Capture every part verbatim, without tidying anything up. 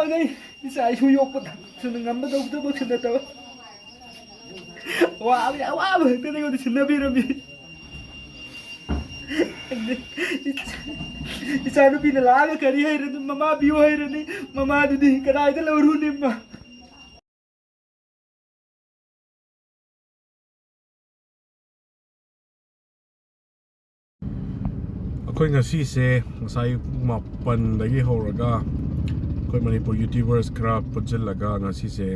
ꯑꯩ ꯏꯆꯥ ꯏꯁꯨ ꯌꯣꯛꯄꯗ ꯁꯨꯝ ꯉꯝꯕꯗꯧ ꯊꯕꯛꯁꯨ ꯅꯠꯇꯕ, ꯑꯋꯥꯕꯒꯤ ꯑꯋꯥꯕ ꯈꯛꯇꯅ ꯑꯩꯉꯣꯟꯗ ꯁꯤꯟꯅꯕꯤꯔꯝꯃꯤ꯫ ꯏꯆꯥ ꯅꯨꯄꯤꯅ ꯂꯥꯛꯑꯒ ꯀꯔꯤ ꯍꯩꯔꯅꯤ? ꯃꯃꯥ ꯄꯤꯌꯨ ꯍꯩꯔꯅꯤ꯫ ꯃꯃꯥꯗꯨꯗꯤ ꯀꯗꯥꯏꯗ ꯂꯧꯔꯨꯅꯤ? ꯃꯥ ꯑꯩꯈꯣꯏ ꯉꯁꯤꯁꯦ ꯉꯁꯥꯏ ꯄꯨꯡ ꯃꯥꯄꯟꯗꯒꯤ ꯍꯧꯔꯒ ꯑꯩꯈꯣꯏ ꯃꯅꯤꯄꯨꯔ ꯌꯨꯇ꯭ꯌꯨꯕꯔꯁ ꯈꯔ ꯄꯨꯟꯁꯤꯜꯂꯒ ꯉꯁꯤꯁꯦ,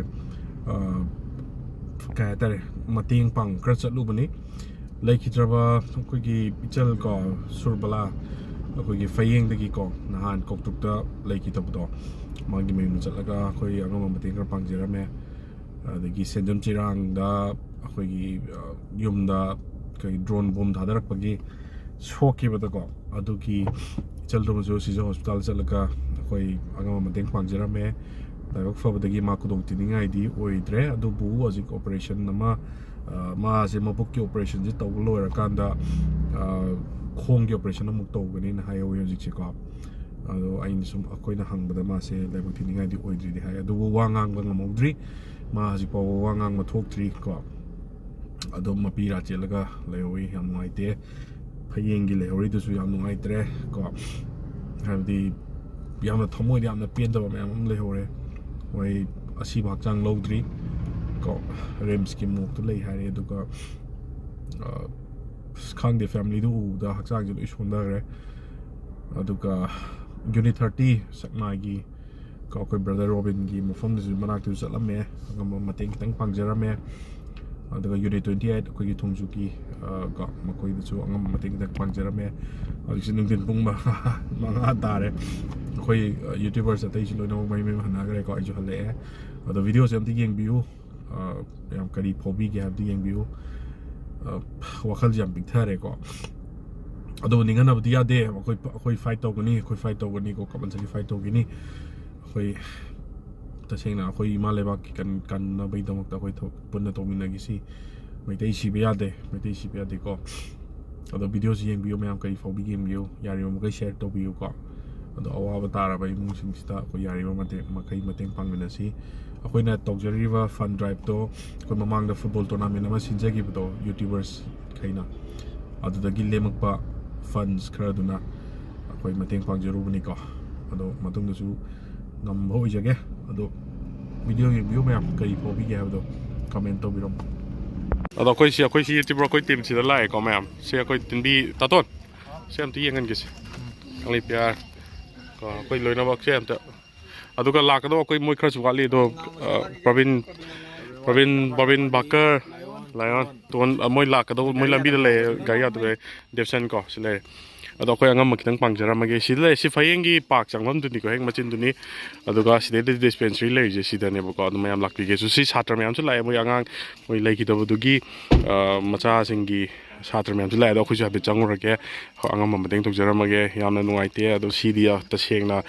ꯑ, ꯀꯩ ꯍꯥꯏꯇꯥꯔꯦ, ꯃꯇꯦꯡ ꯄꯥꯡ ꯈꯔ ꯆꯠꯂꯨꯕꯅꯤ꯫ ꯂꯩꯈꯤꯗ꯭ꯔꯕ ꯑꯩꯈꯣꯏꯒꯤ ꯏꯆꯜ ꯀꯣ, ꯁꯨꯔꯕꯂꯥ, ꯑꯩꯈꯣꯏꯒꯤ ꯐꯌꯦꯡꯗꯒꯤꯀꯣ, ꯅꯍꯥꯟ ꯀꯧꯇ꯭ꯔꯨꯛꯇ ꯂꯩꯈꯤꯗꯕꯗꯣ, ꯃꯥꯒꯤ ꯃꯌꯨꯝꯗ ꯆꯠꯂꯒ ꯑꯩꯈꯣꯏ ꯑꯉꯝꯕ ꯃꯇꯦꯡ ꯈꯔ ꯄꯥꯡꯖꯔꯝꯃꯦ꯫ ꯑꯗꯒꯤ ꯁꯦꯟꯖꯝ ꯆꯤꯔꯥꯡꯗ ꯑꯩꯈꯣꯏꯒꯤ, ꯑ, ꯌꯨꯝꯗ ꯑꯩꯈꯣꯏ ꯗ꯭ꯔꯣꯟ ꯕꯣꯝ ꯊꯥꯗꯔꯛꯄꯒꯤ ꯁꯣꯛꯈꯤꯕꯗꯀꯣ, ꯑꯗꯨꯒꯤ ꯏꯆꯜꯗꯨꯃꯁꯨ ꯁꯤꯖ ꯍꯣꯁꯄꯤꯇꯥꯜ ꯆꯠꯂꯒ ꯑꯩꯈꯣꯏ ꯑꯉꯝꯕ ꯃꯇꯦꯡ ꯄꯥꯡꯖꯔꯝꯃꯦ꯫ ꯂꯥꯏꯕꯛ ꯐꯕꯗꯒꯤ ꯃꯥ ꯈꯨꯗꯣꯡ ꯊꯤꯅꯤꯡꯉꯥꯏꯗꯤ ꯑꯣꯏꯗ꯭ꯔꯦ, ꯑꯗꯨꯕꯨ ꯍꯧꯖꯤꯛ ꯑꯣꯄꯔꯦꯁꯟ ꯑꯃ, ꯑ, ꯃꯥꯁꯦ ꯃꯕꯨꯛꯀꯤ ꯑꯣꯄꯔꯦꯁꯟꯁꯦ ꯇꯧꯕ ꯂꯣꯏꯔꯀꯥꯟꯗ, ꯑ, ꯈꯣꯡꯒꯤ ꯑꯣꯄꯔꯦꯁꯟ ꯑꯃꯨꯛ ꯇꯧꯒꯅꯤꯅ ꯍꯥꯏꯍꯧꯋꯤ ꯍꯧꯖꯤꯛꯁꯦꯀꯣ꯫ ꯑꯗꯣ ꯑꯩꯅ ꯁꯨꯝ, ꯑꯩꯈꯣꯏꯅ ꯍꯪꯕꯗ ꯃꯥꯁꯦ ꯂꯥꯏꯕꯛ ꯊꯤꯅꯤꯡꯉꯥꯏꯗꯤ ꯑꯣꯏꯗ꯭ꯔꯤꯗꯤ ꯍꯥꯏ, ꯑꯗꯨꯕꯨ ꯋꯥ ꯉꯥꯡꯕ ꯉꯝꯍꯧꯗ꯭ꯔꯤ꯫ ꯃꯥ ꯍꯧꯖꯤꯛ ꯐꯥꯎꯕ ꯋꯥ ꯉꯥꯡꯕ ꯊꯣꯛꯇ꯭ꯔꯤ ꯀꯣ꯫ ꯑꯗꯨꯝ ꯃꯄꯤ ꯏꯔꯥ ꯆꯦꯜꯂꯒ ꯂꯩꯍꯧꯋꯤ, ꯌꯥꯝ ꯅꯨꯡꯉꯥꯏꯇꯦ꯫ ꯐꯌꯦꯡꯒꯤ ꯂꯩꯍꯧꯔꯤꯗꯨꯁꯨ ꯌꯥꯝ ꯅꯨꯡꯉꯥꯏꯇ꯭ꯔꯦ ꯀꯣ, ꯍꯥꯏꯕꯗꯤ ꯌꯥꯝꯅ ꯊꯃꯣꯏꯗ ꯌꯥꯝꯅ ꯄꯦꯟꯗꯕ ꯃꯌꯥꯝ ꯑꯃ ꯂꯩꯍꯧꯔꯦ꯫ ꯃꯣꯏ ꯑꯁꯤꯕ ꯍꯛꯆꯥꯡ ꯂꯧꯗ꯭ꯔꯤ ꯀꯣ, ꯔꯤꯝꯁꯀꯤ ꯃꯣꯛꯇ ꯂꯩ ꯍꯥꯏꯔꯦ꯫ ꯑꯗꯨꯒ, ꯑ, ꯑꯁ, ꯈꯪꯗꯦ, ꯐꯦꯃꯤꯂꯤꯗꯨ ꯎꯕꯗ ꯍꯛꯆꯥꯡꯁꯦ ꯂꯣꯏ ꯁꯣꯟꯊꯈ꯭ꯔꯦ꯫ ꯑꯗꯨꯒ ꯌꯨꯅꯤꯠ ꯊꯥꯔꯇꯤ ꯁꯛꯅꯥꯏꯒꯤ ꯀꯣ, ꯑꯩꯈꯣꯏ ꯕ꯭ꯔꯗꯔ ꯔꯣꯕꯤꯟꯒꯤ ꯃꯐꯝꯗꯨꯁꯨ, ꯃꯅꯥꯛꯇꯁꯨ ꯆꯠꯂꯝꯃꯦ, ꯑꯉꯝꯕ ꯃꯇꯦꯡ ꯈꯤꯇꯪ ꯄꯥꯡꯖꯔꯝꯃꯦ꯫ ꯑꯗꯨꯒ ꯌꯨꯅꯤꯠ ꯇ꯭ꯋꯦꯟꯇꯤ ꯑꯩꯠ ꯑꯩꯈꯣꯏꯒꯤ ꯊꯣꯡꯖꯨꯒꯤ, ꯑ, ꯀꯣ, ꯃꯈꯣꯏꯗꯁꯨ ꯑꯉꯝꯕ ꯃꯇꯦꯡ ꯈꯤꯇꯪ ꯄꯥꯡꯖꯔꯝꯃꯦ꯫ ꯍꯧꯖꯤꯛꯁꯦ ꯅꯨꯡꯊꯤꯟ ꯄꯨꯡ ꯃꯉꯥ, ꯃꯉꯥ ꯇꯥꯔꯦ꯫ ꯑꯩꯈꯣꯏ, ꯑ, ꯌꯨꯇ꯭ꯌꯨꯕꯔꯁ ꯑꯇꯩꯁꯨ ꯂꯣꯏꯅꯃꯛ ꯃꯌꯨꯝ ꯃꯌꯨꯝ ꯍꯟꯅꯈ꯭ꯔꯦꯀꯣ, ꯑꯩꯁꯨ ꯍꯜꯂꯛꯑꯦ꯫ ꯑꯗꯣ ꯚꯤꯗꯤꯑꯣꯁꯦ ꯑꯝꯇ ꯌꯦꯡꯕꯤꯌꯨ꯫ ꯑ, ꯌꯥꯝ ꯀꯔꯤ ꯐꯥꯎꯕꯤꯒꯦ ꯍꯥꯏꯕꯗꯨ ꯌꯦꯡꯕꯤꯌꯨ꯫ ꯑ, ꯋꯥꯈꯜꯁꯦ ꯌꯥꯝ ꯄꯤꯛꯊꯔꯦꯀꯣ꯫ ꯑꯗꯨꯕꯨ ꯅꯤꯡꯍꯟꯅꯕꯗꯤ ꯌꯥꯗꯦ꯫ ꯑꯩꯈꯣꯏ, ꯑꯩꯈꯣꯏ ꯐꯥꯏꯠ ꯇꯧꯒꯅꯤ, ꯑꯩꯈꯣꯏ ꯐꯥꯏꯠ ꯇꯧꯒꯅꯤ ꯀꯣ, ꯀꯝꯄꯜꯁꯔꯤ ꯐꯥꯏꯠ ꯇꯧꯒꯅꯤ꯫ ꯑꯩꯈꯣꯏ ꯇꯁꯦꯡꯅ ꯑꯩꯈꯣꯏ ꯏꯃꯥ ꯂꯩꯕꯥꯛꯀꯤ ꯀꯟ-, ꯀꯟꯅꯕꯒꯤꯗꯃꯛꯇ ꯑꯩꯈꯣꯏ ꯊꯕꯛ ꯄꯨꯟꯅ ꯇꯧꯃꯤꯟꯅꯈꯤꯁꯤ꯫ ꯃꯩꯇꯩ ꯁꯤꯕ ꯌꯥꯗꯦ, ꯃꯩꯇꯩ ꯁꯤꯕ ꯌꯥꯗꯦꯀꯣ꯫ ꯑꯗꯣ ꯚꯤꯗꯤꯑꯣꯁꯤ ꯌꯦꯡꯕꯤꯌꯨ ꯃꯌꯥꯝ, ꯀꯔꯤ ꯐꯥꯎꯕꯤꯒꯦ ꯌꯦꯡꯕꯤꯌꯨ, ꯌꯥꯔꯤꯕ ꯃꯈꯩ ꯁꯤꯌꯔ ꯇꯧꯕꯤꯌꯨꯀꯣ꯫ ꯑꯗꯣ ꯑꯋꯥꯕ ꯇꯥꯔꯕ ꯏꯃꯨꯡꯁꯤꯡꯁꯤꯗ ꯑꯩꯈꯣꯏ ꯌꯥꯔꯤꯕ ꯃꯇꯦꯡ ꯃꯈꯩ ꯃꯇꯦꯡ ꯄꯥꯡꯃꯤꯟꯅꯁꯤ꯫ ꯑꯩꯈꯣꯏꯅ ꯇꯧꯖꯔꯤꯕ fund driveꯇꯣ ꯑꯩꯈꯣꯏ ꯃꯃꯥꯡꯗ football tournament ꯑꯃ ꯁꯤꯟꯖꯈꯤꯕꯗꯣ YouTubersꯈꯩꯅ, ꯑꯗꯨꯗꯒꯤ ꯂꯦꯝꯃꯛꯄ funds ꯈꯔꯗꯨꯅ ꯑꯩꯈꯣꯏ ꯃꯇꯦꯡ ꯄꯥꯡꯖꯔꯨꯕꯅꯤꯀꯣ꯫ ꯑꯗꯣ ꯃꯇꯨꯡꯗꯁꯨ ꯉꯝꯕ ꯑꯣꯏꯖꯒꯦ꯫ ꯑꯗꯣ video ꯌꯦꯡꯕꯤꯌꯨ ꯃꯌꯥꯝ, ꯀꯔꯤ ꯐꯥꯎꯕꯤꯒꯦ ꯍꯥꯏꯕꯗꯣ comment ꯇꯧꯕꯤꯔꯝꯃꯨ꯫ ꯑꯗꯣ ꯑꯩꯈꯣꯏ ꯁꯤ, ꯑꯩꯈꯣꯏ ꯁꯤ YouTuber ꯑꯩꯈꯣꯏ teamꯁꯤꯗ ꯂꯥꯛꯑꯦꯀꯣ ꯃꯌꯥꯝ꯫ ꯁꯤ ꯑꯩꯈꯣꯏ ꯇꯤꯟꯕꯤ ꯇꯥꯇꯣꯟ꯫ ꯁꯤ ꯑꯝꯇ ꯌꯦꯡꯍꯟꯒꯦꯁꯦ꯫ ꯀꯪꯂꯩ ꯄꯤꯌꯥꯔ꯫ ꯀꯣ, ꯑꯩꯈꯣꯏ ꯂꯣꯏꯅꯃꯛꯁꯦ ꯑꯝꯇ꯫ ꯑꯗꯨꯒ ꯂꯥꯛꯀꯗꯕ ꯑꯩꯈꯣꯏ ꯃꯣꯏ ꯈꯔꯁꯨ ꯋꯥꯠꯂꯤ ꯑꯗꯣ, ꯑ, ꯄ꯭ꯔꯕꯤꯟ, ꯄ꯭ꯔꯕꯤꯟ, ꯄ꯭ꯔꯕꯤꯟ ꯚꯥꯀꯔ, ꯂꯥꯏꯑꯣꯟ, ꯇꯣꯟ, ꯑ, ꯃꯣꯏ ꯂꯥꯛꯀꯗꯧꯕ, ꯃꯣꯏ ꯂꯝꯕꯤꯗ ꯂꯩꯌꯦ, ꯒꯥꯔꯤ ꯌꯥꯗꯕ ꯂꯩ꯫ ꯗꯦꯞꯁꯟ ꯀꯣ, ꯁꯤ ꯂꯩꯔꯦ꯫ ꯑꯗꯣ ꯑꯩꯈꯣꯏ ꯑꯉꯝꯕ ꯈꯤꯇꯪ ꯄꯥꯡꯖꯔꯝꯃꯒꯦ꯫ ꯁꯤꯗ ꯂꯩ, ꯁꯤ ꯐꯌꯦꯡꯒꯤ park ꯆꯪꯐꯝꯗꯨꯅꯤꯀꯣ, ꯍꯦꯛ ꯃꯆꯤꯟꯗꯨꯅꯤ꯫ ꯑꯗꯨꯒ ꯁꯤꯗꯩꯗ dispensary ꯂꯩꯔꯤꯁꯦ ꯁꯤꯗꯅꯦꯕꯀꯣ꯫ ꯑꯗꯨ ꯃꯌꯥꯝ ꯂꯥꯛꯄꯤꯒꯦꯁꯨ꯫ ꯁꯤ ꯁꯥꯇ꯭ꯔ ꯃꯌꯥꯝꯁꯨ ꯂꯥꯛꯑꯦ, ꯃꯣꯏ ꯑꯉꯥꯡ, ꯃꯣꯏ ꯂꯩꯈꯤꯗꯕꯗꯨꯒꯤ, ꯑ, ꯃꯆꯥꯁꯤꯡꯒꯤ ꯁꯥꯇ꯭ꯔ ꯃꯌꯥꯝꯁꯨ ꯂꯥꯛꯑꯦ꯫ ꯑꯗꯣ ꯑꯩꯈꯣꯏꯁꯨ ꯍꯥꯏꯐꯦꯠ ꯆꯪꯉꯨꯔꯒꯦ꯫ ꯑꯉꯝꯕ ꯃꯇꯦꯡ ꯇꯧꯖꯔꯝꯃꯒꯦ꯫ ꯌꯥꯝꯅ ꯅꯨꯡꯉꯥꯏꯇꯦ꯫ ꯑꯗꯣ ꯁꯤꯗꯤ ꯇꯁꯦꯡꯅ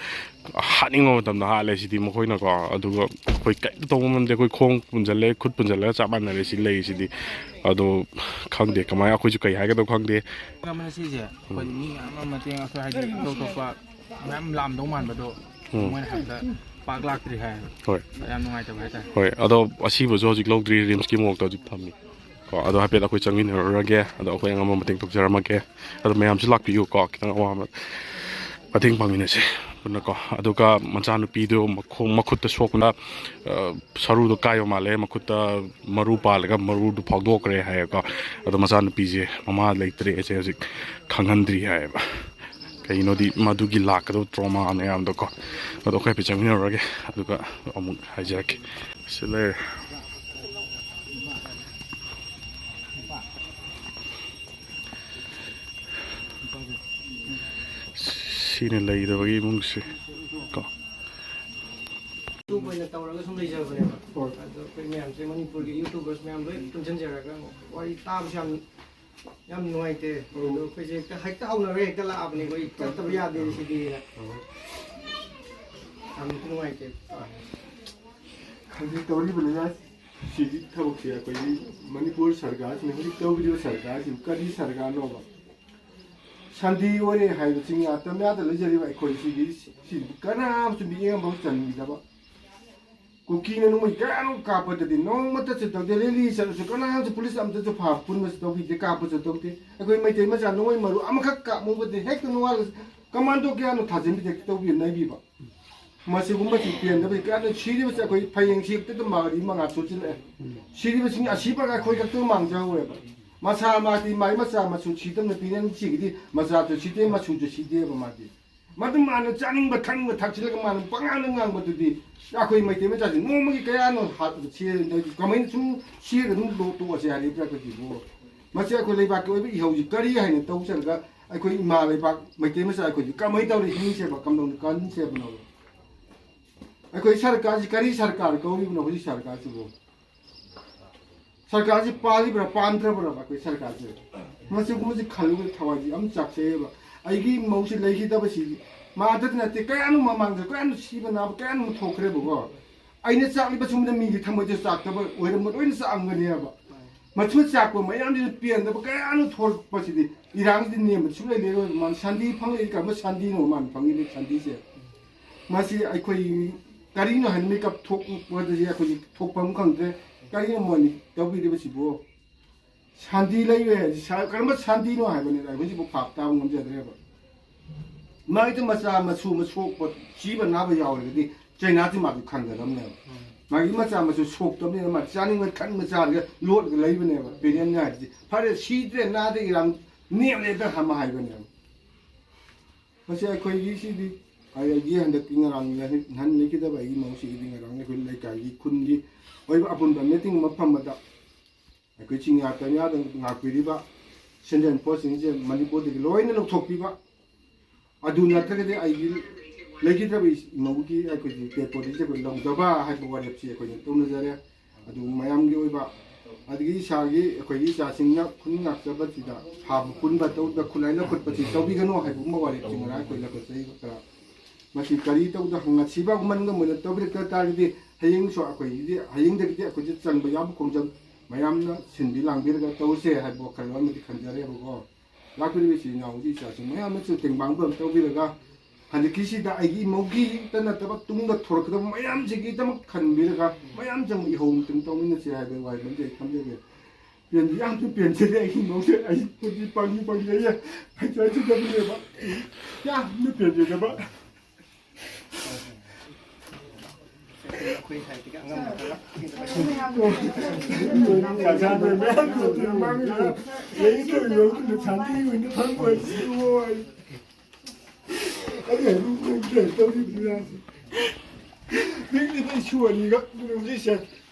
ꯍꯥꯠꯅꯤꯡꯕ ꯃꯇꯝꯗ ꯍꯥꯠꯂꯦ ꯁꯤꯗꯤ ꯃꯈꯣꯏꯅꯀꯣ꯫ ꯑꯗꯨꯒ ꯑꯩꯈꯣꯏ ꯀꯔꯤꯝꯇ ꯇꯧꯕ ꯉꯝꯗꯦ꯫ ꯑꯩꯈꯣꯏ ꯈꯣꯡ ꯄꯨꯟꯁꯤꯜꯂꯦ, ꯈꯨꯠ ꯄꯨꯟꯁꯤꯜꯂꯒ ꯆꯞ ꯃꯥꯟꯅꯔꯦ ꯁꯤ ꯂꯩꯔꯤꯁꯤꯗꯤ꯫ ꯑꯗꯣ ꯈꯪꯗꯦ ꯀꯃꯥꯏꯅ, ꯑꯩꯈꯣꯏꯁꯨ ꯀꯔꯤ ꯍꯥꯏꯒꯗꯕ ꯈꯪꯗꯦ꯫ ꯑꯃꯅ ꯁꯤꯁꯦ ꯑꯩꯈꯣꯏ ꯃꯤ ꯃꯌꯥꯝ ꯑꯃ ꯃꯇꯦꯡ, ꯑꯩꯈꯣꯏ ꯍꯥꯏꯗꯤ ꯑꯇꯣꯞ ꯑꯇꯣꯞꯄ ꯃꯌꯥꯝ ꯂꯥꯛꯑꯝꯗꯧ ꯃꯥꯟꯕꯗꯣ ꯎꯝ꯫ ꯃꯣꯏꯅ ꯍꯥꯏꯕꯗ ꯄꯥꯛ ꯂꯥꯛꯇ꯭ꯔꯤ ꯍꯥꯏ꯫ ꯍꯣꯏ꯫ ꯌꯥꯝ ꯅꯨꯡꯉꯥꯏꯇꯕ ꯍꯥꯏꯇꯥꯔꯦ꯫ ꯍꯣꯏ꯫ ꯑꯗꯣ ꯑꯁꯤꯕꯁꯨ ꯍꯧꯖꯤꯛ ꯂꯧꯗ꯭ꯔꯤ, ꯔꯤꯝꯁꯀꯤ ꯃꯣꯔꯣꯛꯇ ꯍꯧꯖꯤꯛ ꯊꯝꯃꯤ꯫ ꯀꯣ, ꯑꯗꯣ ꯍꯥꯏꯐꯦꯠ ꯑꯩꯈꯣꯏ ꯆꯪꯃꯤꯟꯅꯔꯨꯔꯒꯦ꯫ ꯑꯗꯣ ꯑꯩꯈꯣꯏ ꯑꯉꯝꯕ ꯃꯇꯦꯡ ꯇꯧꯖꯔꯝꯃꯒꯦ꯫ ꯑꯗꯣ ꯃꯌꯥꯝꯁꯨ ꯂꯥꯛꯄꯤꯌꯨ ꯀꯣ, ꯈꯤꯇꯪ ꯑꯋꯥꯕ ꯃꯇꯦꯡ ꯄꯥꯡꯃꯤꯟꯅꯁꯦ ꯄꯨꯟꯅꯀꯣ꯫ ꯑꯗꯨꯒ ꯃꯆꯥꯅꯨꯄꯤꯗꯨ ꯃꯈꯣꯡ, ꯃꯈꯨꯠꯇ ꯁꯣꯛꯄꯅ, ꯑ, ꯁꯔꯨꯗꯣ ꯀꯥꯏꯕ ꯃꯥꯜꯂꯦ, ꯃꯈꯨꯠꯇ ꯃꯔꯨ ꯄꯥꯜꯂꯒ ꯃꯔꯨꯗꯨ ꯐꯥꯎꯗꯣꯛꯈ꯭ꯔꯦ ꯍꯥꯏꯌꯦꯀꯣ꯫ ꯑꯗꯣ ꯃꯆꯥꯅꯨꯄꯤꯁꯦ ꯃꯃꯥ ꯂꯩꯇ꯭ꯔꯦꯁꯦ ꯍꯧꯖꯤꯛ ꯈꯪꯍꯟꯗ꯭ꯔꯤ ꯍꯥꯏꯌꯦꯕ꯫ ꯀꯩꯒꯤꯅꯣꯗꯤ ꯃꯗꯨꯒꯤ ꯂꯥꯛꯀꯗꯕ trauma ꯃꯌꯥꯝꯗꯣꯀꯣ꯫ ꯑꯗꯣ ꯑꯩꯈꯣꯏ ꯍꯥꯏꯐꯦꯠ ꯆꯪꯃꯤꯟꯅꯔꯨꯔꯒꯦ, ꯑꯗꯨꯒ ꯑꯃꯨꯛ ꯍꯥꯏꯖꯔꯛꯀꯦ꯫ ꯁꯤ ꯂꯩꯔꯦ꯫ ꯁꯤꯅ ꯂꯩꯒꯗꯕꯒꯤ ꯏꯃꯨꯡꯁꯦ ꯀꯣ꯫ YouTube ꯑꯣꯏꯅ ꯇꯧꯔꯒ ꯁꯨꯝ ꯂꯩꯖꯕꯅꯦꯕ꯫ ꯑꯗꯣ ꯑꯩꯈꯣꯏ ꯃꯌꯥꯝꯁꯦ ꯃꯅꯤꯄꯨꯔꯒꯤ YouTubers ꯃꯌꯥꯝ ꯂꯣꯏ ꯄꯨꯟꯁꯤꯟꯖꯔꯒ ꯋꯥꯔꯤ ꯇꯥꯕꯁꯨ ꯌꯥꯝ, ꯌꯥꯝ ꯅꯨꯡꯉꯥꯏꯇꯦ꯫ ꯑꯗꯣ ꯑꯩꯈꯣꯏꯁꯦ ꯍꯦꯛꯇ, ꯍꯦꯛꯇ ꯍꯧꯅꯔꯒ ꯍꯦꯛꯇ ꯂꯥꯛꯑꯕꯅꯦ ꯑꯩꯈꯣꯏ, ꯆꯠꯇꯕ ꯌꯥꯗꯦ ꯁꯤꯗꯤꯅ꯫ ꯌꯥꯝ ꯅꯨꯡꯉꯥꯏꯇꯦ꯫ ꯍꯧꯖꯤꯛ ꯇꯧꯔꯤꯕ ꯂꯤꯂꯥ ꯁꯤꯒꯤ ꯊꯕꯛꯁꯦ ꯑꯩꯈꯣꯏꯒꯤ ꯃꯅꯤꯄꯨꯔ ꯁꯔꯀꯥꯔꯁꯤꯅ ꯍꯧꯖꯤꯛ ꯇꯧꯔꯤꯕ ꯁꯔꯀꯥꯔꯁꯤꯕꯨ ꯀꯔꯤ ꯁꯔꯀꯥꯔꯅꯣꯕ? ꯁꯟꯗꯤ ꯑꯣꯏꯔꯦ ꯍꯥꯏꯕ ꯆꯤꯡꯌꯥ ꯇꯝꯌꯥꯗ ꯂꯩꯖꯔꯤꯕ ꯑꯩꯈꯣꯏ ꯁꯤꯒꯤ ꯁꯤ ꯀꯅꯥꯝꯁꯨ ꯃꯤꯠꯌꯦꯡ ꯑꯃꯐꯥꯎ ꯆꯪꯕꯤꯗꯕ꯫ ꯀꯨꯀꯤꯅ ꯅꯣꯡꯃꯩ ꯀꯌꯥꯅꯣ ꯀꯥꯞꯄꯗꯗꯤ ꯅꯣꯡꯃꯇꯁꯨ ꯇꯧꯗꯦ꯫ ꯔꯦꯂꯤ ꯆꯠꯂꯁꯨ ꯀꯅꯥꯝꯁꯨ, ꯄꯨꯂꯤꯁ ꯑꯝꯇꯁꯨ ꯐꯥ ꯄꯨꯟꯕꯁꯨ ꯇꯧꯕꯤꯗꯦ, ꯀꯥꯞꯄꯁꯨ ꯇꯧꯗꯦ꯫ ꯑꯩꯈꯣꯏ ꯃꯩꯇꯩ ꯃꯆꯥ ꯅꯣꯡꯃꯩ ꯃꯔꯨ ꯑꯃꯈꯛ ꯀꯥꯞꯃꯨꯕꯗꯤ ꯍꯦꯛꯇ ꯅꯣꯡꯉꯥꯜꯂꯒ ꯀꯃꯥꯟꯗꯣ ꯀꯌꯥꯅꯣ ꯊꯥꯖꯤꯟꯕꯤꯗꯦ, ꯇꯧꯕꯤ ꯅꯩꯕꯤꯕ꯫ ꯃꯁꯤꯒꯨꯝꯕꯁꯤ ꯄꯦꯟꯗꯕꯁꯤ ꯀꯌꯥꯅ ꯁꯤꯔꯤꯕꯁꯤ ꯑꯩꯈꯣꯏ ꯐꯌꯦꯡ ꯁꯤꯕꯗ ꯃꯔꯤ ꯃꯉꯥ ꯁꯨꯖꯤꯜꯂꯛꯑꯦ꯫ ꯁꯤꯔꯤꯕꯁꯤꯡ ꯑꯁꯤꯕꯒ ꯑꯩꯈꯣꯏ ꯈꯛꯇ ꯃꯥꯡꯖꯍꯧꯔꯦꯕ꯫ ꯃꯁꯥ ꯃꯥꯗꯤ ꯃꯥꯏ ꯃꯆꯥ ꯃꯁꯨ ꯁꯤꯗꯕꯅ ꯄꯤꯅꯅ ꯁꯤꯒꯤꯗꯤ ꯃꯆꯥꯁꯨ ꯁꯤꯗꯦ, ꯃꯁꯨꯁꯨ ꯁꯤꯗꯦꯕ ꯃꯥꯗꯤ꯫ ꯃꯗꯨ ꯃꯥꯅ ꯆꯥꯅꯤꯡꯕ ꯊꯛꯅꯤꯡꯕ ꯊꯛꯆꯤꯜꯂꯒ ꯃꯥꯅ ꯄꯉꯥꯡꯗ ꯉꯥꯡꯕꯗꯨꯗꯤ ꯑꯩꯈꯣꯏ ꯃꯩꯇꯩ ꯃꯆꯥꯁꯤ ꯅꯣꯡꯃꯒꯤ ꯀꯌꯥꯅꯣ ꯍꯥꯠꯄꯗ ꯁꯤ-, ꯀꯃꯥꯏꯅ ꯁꯨꯝ ꯁꯤꯔꯒ ꯑꯗꯨꯝ ꯇꯣꯛ-, ꯇꯣꯛꯑꯁꯦ ꯍꯥꯏꯔꯤꯕ꯭ꯔꯥ ꯑꯩꯈꯣꯏꯁꯤꯕꯨ? ꯃꯁꯤ ꯑꯩꯈꯣꯏ ꯂꯩꯕꯥꯛꯀꯤ ꯑꯣꯏꯕ ꯏꯍꯧꯁꯤ ꯀꯔꯤ ꯍꯥꯏꯅ ꯇꯧꯖꯔꯒ ꯑꯩꯈꯣꯏ ꯏꯃꯥ ꯂꯩꯕꯥꯛ ꯃꯩꯇꯩ ꯃꯆꯥ ꯑꯩꯈꯣꯏꯁꯤ ꯀꯃꯥꯏꯅ ꯇꯧꯔꯤ ꯍꯤꯡꯁꯦꯕ, ꯀꯝꯗꯧꯅ ꯀꯟꯁꯦꯕꯅꯣ? ꯑꯩꯈꯣꯏ ꯁꯔꯀꯥꯔꯁꯤ ꯀꯔꯤ ꯁꯔꯀꯥꯔ ꯀꯧꯔꯤꯕꯅꯣ ꯍꯧꯖꯤꯛ ꯁꯔꯀꯥꯔꯁꯤꯕꯨ? ꯁꯔꯀꯥꯔꯁꯤ ꯄꯥꯜꯂꯤꯕ꯭ꯔꯥ ꯄꯥꯟꯗ꯭ꯔꯕ꯭ꯔꯥ ꯑꯩꯈꯣꯏ ꯁꯔꯀꯥꯔꯁꯦ? ꯃꯁꯤꯒꯨꯝꯕꯁꯤ ꯈꯜꯂꯨꯕꯗ ꯊꯋꯥꯏꯁꯤ ꯌꯥꯝ ꯆꯥꯛꯆꯩꯌꯦꯕ꯫ ꯑꯩꯒꯤ ꯃꯧꯁꯤ ꯂꯩꯈꯤꯗꯕꯁꯤ ꯃꯥꯗꯇ ꯅꯠꯇꯦ, ꯀꯌꯥꯅꯣ ꯃꯃꯥꯡꯗ ꯀꯌꯥꯅꯣ ꯁꯤꯕ ꯅꯥꯕ ꯀꯌꯥꯅꯣ ꯊꯣꯛꯈ꯭ꯔꯦꯕꯀꯣ꯫ ꯑꯩꯅ ꯆꯥꯛꯂꯤꯕ ꯁꯨꯝꯕꯗ ꯃꯤꯒꯤ ꯊꯃꯣꯏꯁꯦ ꯆꯥꯛꯇꯕ ꯑꯣꯏꯔꯝꯕ ꯂꯣꯏꯅ ꯆꯥꯛꯑꯝꯒꯅꯦꯕ꯫ ꯃꯆꯨ ꯆꯥꯛꯄ ꯃꯌꯥꯝꯁꯤꯅ ꯄꯦꯟꯗꯕ ꯀꯌꯥꯅꯣ ꯊꯣꯛꯂꯛꯄꯁꯤꯗꯤ ꯏꯔꯥꯡꯁꯤꯗꯤ ꯅꯦꯝꯕ ꯁꯨꯡꯂꯩ ꯂꯩꯔꯣꯏ꯫ ꯃꯥꯅ ꯁꯟꯗꯤ ꯐꯪꯂꯛꯏ, ꯀꯔꯝꯕ ꯁꯟꯗꯤꯅꯣ ꯃꯥꯅ ꯐꯪꯉꯤꯕ ꯁꯟꯗꯤꯁꯦ? ꯃꯁꯤ ꯑꯩꯈꯣꯏ ꯀꯔꯤꯅꯣ ꯍꯥꯏꯅ ꯃꯤꯀꯞ ꯊꯣꯛꯄꯗꯗꯤ ꯑꯩꯈꯣꯏꯁꯤ ꯊꯣꯛꯐꯝ ꯈꯪꯗ꯭ꯔꯦ꯫ ꯀꯔꯤꯅꯣ ꯃꯣꯏꯅ ꯇꯧꯕꯤꯔꯤꯕꯁꯤꯕꯨ? ꯁꯥꯟꯇꯤ ꯂꯩꯔꯦ ꯍꯥꯏꯁꯤ ꯁꯥ-, ꯀꯔꯝꯕ ꯁꯥꯟꯇꯤꯅꯣ ꯍꯥꯏꯕꯅꯤꯗ ꯑꯩꯈꯣꯏꯁꯤꯕꯨ ꯚꯥꯞ ꯇꯥꯕ ꯉꯝꯖꯗ꯭ꯔꯦꯕ꯫ ꯃꯥꯒꯤꯗꯤ ꯃꯆꯥ ꯃꯁꯨ ꯑꯃ ꯁꯣꯛꯄ, ꯁꯤꯕ ꯅꯥꯕ ꯌꯥꯎꯔꯒꯗꯤ ꯆꯩꯅꯥꯁꯤ ꯃꯥꯗꯤ ꯈꯪꯒꯗꯕꯅꯦꯕ꯫ ꯃꯥꯒꯤ ꯃꯆꯥ ꯃꯁꯨ ꯁꯣꯛꯇꯕꯅꯤꯅ ꯃꯥ ꯆꯥꯅꯤꯡꯕ ꯊꯛꯅꯤꯡꯕ ꯆꯥꯔꯒ ꯂꯣꯠꯂꯒ ꯂꯩꯕꯅꯦꯕ꯫ ꯄꯦꯔꯦꯟꯅ ꯍꯥꯏꯔꯤꯁꯤ ꯐꯔꯦ, ꯁꯤꯗ꯭ꯔꯦ, ꯅꯥꯗ꯭ꯔꯦ, ꯏꯔꯥꯡ ꯅꯦꯝꯂꯦꯗ ꯑꯃ ꯍꯥꯏꯕꯅꯦꯕ꯫ ꯃꯁꯤ ꯑꯩꯈꯣꯏꯒꯤ ꯁꯤꯗꯤ ꯑꯩꯒꯤ ꯍꯟꯗꯛꯀꯤ ꯉꯔꯥꯡ ꯅꯍꯥꯟ ꯂꯩꯈꯤꯗꯕ ꯑꯩꯒꯤ ꯃꯧꯁꯤꯒꯤꯗꯤ ꯉꯔꯥꯡ ꯑꯩꯈꯣꯏ ꯂꯩꯀꯥꯏꯒꯤ ꯈꯨꯟꯒꯤ ꯑꯣꯏꯕ ꯑꯄꯨꯟꯕ ꯃꯤꯇꯤꯡ ꯑꯃ ꯐꯝꯕꯗ ꯑꯩꯈꯣꯏ ꯆꯤꯡꯌꯥ ꯇꯝꯌꯥꯗ ꯉꯥꯛꯄꯤꯔꯤꯕ ꯁꯦꯟꯖꯦꯟ ꯄꯣꯠꯁꯤꯡꯁꯦ ꯃꯅꯤꯄꯨꯔꯗꯒꯤ ꯂꯣꯏꯅ ꯂꯧꯊꯣꯛꯄꯤꯕ, ꯑꯗꯨ ꯅꯠꯇ꯭ꯔꯒꯗꯤ ꯑꯩꯒꯤ ꯂꯩꯈꯤꯗ꯭ꯔꯕ ꯏꯃꯧꯒꯤ ꯑꯩꯈꯣꯏꯒꯤ ꯇꯦꯠꯄꯣꯗꯤꯁꯦ ꯑꯩꯈꯣꯏ ꯂꯧꯗꯕ ꯍꯥꯏꯕ ꯋꯥꯔꯦꯞꯁꯤ ꯑꯩꯈꯣꯏꯅ ꯇꯧꯅꯖꯔꯦ꯫ ꯑꯗꯨ ꯃꯌꯥꯝꯒꯤ ꯑꯣꯏꯕ, ꯑꯗꯒꯤ ꯏꯁꯥꯒꯤ, ꯑꯩꯈꯣꯏꯒꯤ ꯏꯆꯥꯁꯤꯡꯅ ꯈꯨꯟ ꯉꯥꯛꯆꯕꯁꯤꯗ ꯐꯥꯕ ꯄꯨꯟꯕ ꯇꯧꯗ ꯈꯨꯠꯂꯥꯏ ꯂꯧꯈꯠꯄꯁꯤ ꯇꯧꯕꯤꯒꯅꯨ ꯍꯥꯏꯕꯒꯨꯝꯕ ꯋꯥꯔꯦꯞꯁꯤ ꯉꯔꯥꯡ ꯑꯩꯈꯣꯏ ꯂꯧꯈꯠꯆꯩꯕ ꯈꯔ꯫ ꯃꯁꯤ ꯀꯔꯤ ꯇꯧꯗ ꯉꯁꯤꯐꯥꯎ ꯃꯅꯨꯡꯗ ꯃꯣꯏꯅ ꯇꯧꯕꯤꯔꯛꯇ ꯇꯥꯔꯒꯗꯤ ꯍꯌꯦꯡꯁꯨ ꯑꯩꯈꯣꯏꯒꯤꯗꯤ, ꯍꯌꯦꯡꯗꯒꯤꯗꯤ ꯑꯩꯈꯣꯏꯁꯨ ꯆꯪꯕ ꯌꯥꯕ ꯈꯣꯡꯖꯪ ꯃꯌꯥꯝꯅ ꯁꯤꯟꯕꯤ ꯂꯥꯡꯕꯤꯔꯒ ꯇꯧꯁꯦ ꯍꯥꯏꯕ ꯋꯥꯈꯜꯂꯣꯟ ꯑꯃꯗꯤ ꯈꯟꯖꯔꯦꯕꯀꯣ꯫ ꯂꯥꯛꯄꯤꯔꯤꯕ ꯏꯆꯤꯜ ꯏꯅꯥꯎ ꯏꯆꯥꯁꯤꯡ ꯃꯌꯥꯝ ꯑꯃꯁꯨ ꯇꯦꯡꯕꯥꯡꯕ ꯑꯃ ꯇꯧꯕꯤꯔꯒ, ꯍꯧꯖꯤꯛꯀꯤꯁꯤꯗ ꯑꯩꯒꯤ ꯏꯃꯧꯒꯤꯇ ꯅꯠꯇꯕ ꯇꯨꯡꯗ ꯊꯣꯔꯛꯀꯗꯕ ꯃꯌꯥꯝꯁꯤꯒꯤꯗꯃꯛ ꯈꯟꯕꯤꯔꯒ, ꯃꯌꯥꯝꯁꯦ ꯑꯃꯨꯛ ꯏꯍꯧ ꯑꯃꯨꯛꯇꯪ ꯇꯧꯃꯤꯟꯅꯁꯤ ꯍꯥꯏꯕꯒꯤ ꯋꯥꯍꯩ ꯑꯃꯁꯦ ꯑꯩ ꯊꯝꯖꯒꯦ꯫ ꯄꯦꯟꯗꯤ ꯌꯥꯝꯅ ꯄꯦꯟꯖꯔꯦ ꯑꯩꯒꯤ ꯏꯃꯧꯁꯦ꯫ ꯑꯩ ꯄꯨꯟꯁꯤ ꯄꯥꯡꯗꯤ ꯄꯥꯡꯖꯩꯌꯦ꯫ ꯍꯩꯁꯨ ꯍꯩꯁꯤꯟꯅꯕꯅꯦꯕ꯫ ꯌꯥꯝꯅ ꯄꯦꯟꯖꯗꯕ꯫ ꯑꯩꯈꯣꯏ ꯁꯥꯏꯠꯇꯒꯤ ꯑꯉꯝꯕ ꯈꯔ ꯃꯤꯡꯗꯤ ꯁꯨ ꯑꯅꯤꯒ ꯍꯧꯖꯤꯛꯁꯦ꯫